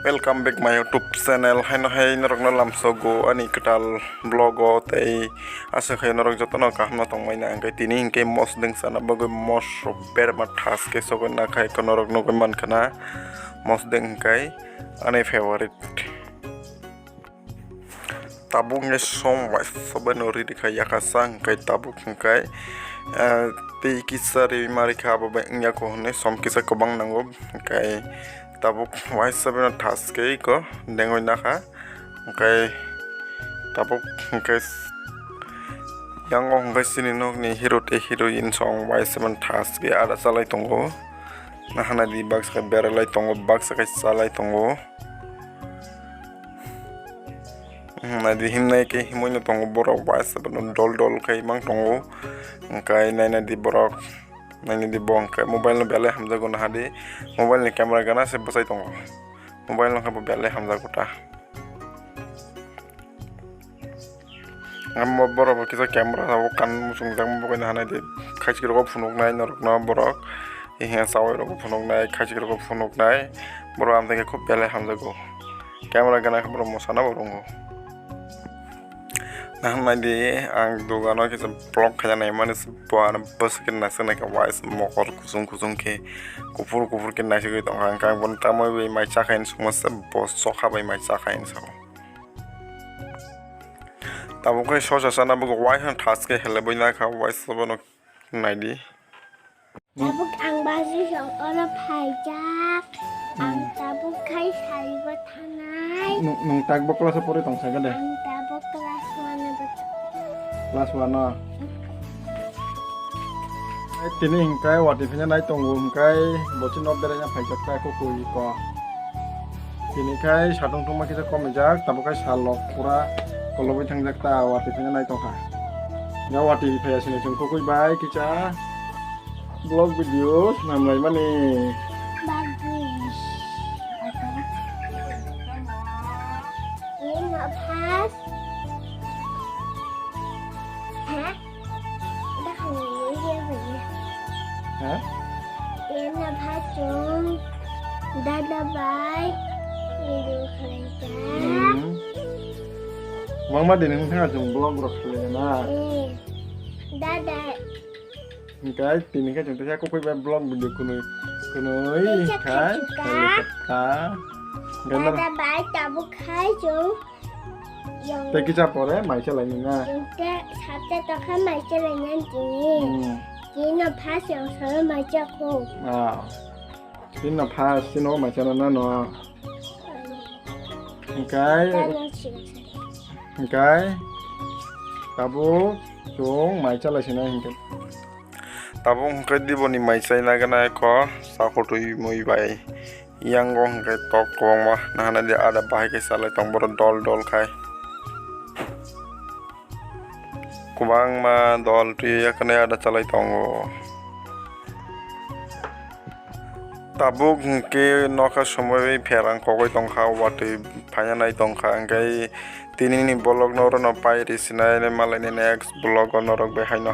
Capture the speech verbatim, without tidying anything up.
Welcome back my YouTube channel. Haino hai norokno lamsogo ani kwtal vlog o, tei aswk hai norok jotono kaham no tongmani, hwnkhe tini hwnkhe mosdeng sana bagwi moso berma thas khe sogwi nakhai ko norok nugwi mankha na. Mosdeng hwnkhe ani favorite. Tabuk hwnkhe som waisa bai no riri kha yakasa, hwnkhe tabuk hwnkhe, eh, tei kisa ri mari kha abo bai wngya kho hwnwi som kisa kwbang nango, hwnkhe tabuk waisa bai no thas khe iko dengwi nakha, hwnkhe tabuk hwnkhe yango hwnkhe chini nokni hero tei heroine song waisa bai no thas khe ada chalai tongo, nahana di baksa khe berai lai tongo, baksa khe chalai tongo. Hmm, naidi himnai khe himwi no tongo borok, waisa bono dol dol khe mang tongo. Hwnkhe naina di borok, naina di bo hwnkhe mobile no belai hamjago, naha di mobile ni camera gana se bwsai tongo, mobile no khe bo belai hamjago ta. Amo borok bo kisa camera o kan muchungjak, bo khe naha nai di khaisik rok phunuknai norok no borok, hiya chawai rok phunuknai, khaisik rok phunuknai, borok amtwi khe khub belai hamjago. Camera gana khe borok mwsana bo rongo. Naham nai di, ang dogano kisa vlog khaina naimani se bo ano bwswk khe naisik naikha, waisa mokol kuchung kuchung khe, kuphur kuphur khe naisik tongkha, hwnkhe ang bono tamo bai mai chakha hinwi songma se bo chokha bai mai chakha hinwi sao. Tabuk khe sosa sana bo waisa thas khe helebwi nakha, waisa bono naidi. Tabuk ang basi song oro phaijak. Ang tabuk khai saribo thanai. Nung, nung tabuk class o pori tong saga de? Ang tabuk class one o bo. Class one o. Ai, tini hingkai wati phina nai tongo hingkai bochi no beraina phaijak ta kukui ko. Tini khai satung tungma kisa komijak, tabuk khai sal rok pura kolobwi thangjak ta, wati phina nai tongkha. Ya wati phaiya sini chwng kukui bai kisa vlog video swnam lai mani. Bagwi. Ini no pas. Hah? Dah kami ini dia punya. Hah? Ini pas chwng. Dada bai. Ini kerja. Hmm. Mama dini hwnkhai chwng vlog rok khlai na. Eh. Dada. Hingkai tini khe chwng teisa kukui bai vlog video khwnwi khwnwi khai kha. Dada bai tabuk khai chwng. Tei kisa pore maisa lainai na. Chwng te sabta tokha maisa lainai tini. Hmm. Tini no first yang salo maisa kho. Ah. Tini no first, tini no maisa na no. Hingkai. Hingkai. Tabuk chwng maisa lai sinai hingkai. Tabuk hwnkhe diboni mai chaina gana kho, sakho twi mui bai. Yango hwnkhe tok kwbangma nahana di ada bahai khe salai tong borok dol dol khai. Kwbangma dol twi yakhnai ada chalai tongo. Tabuk hwnkhe nokha somoi pherang kogwi tongkha, watwi phaina nai tongkha, hwnkhe tinini vlog no orono pai rw sinai, malaini next vlog o norok bai haino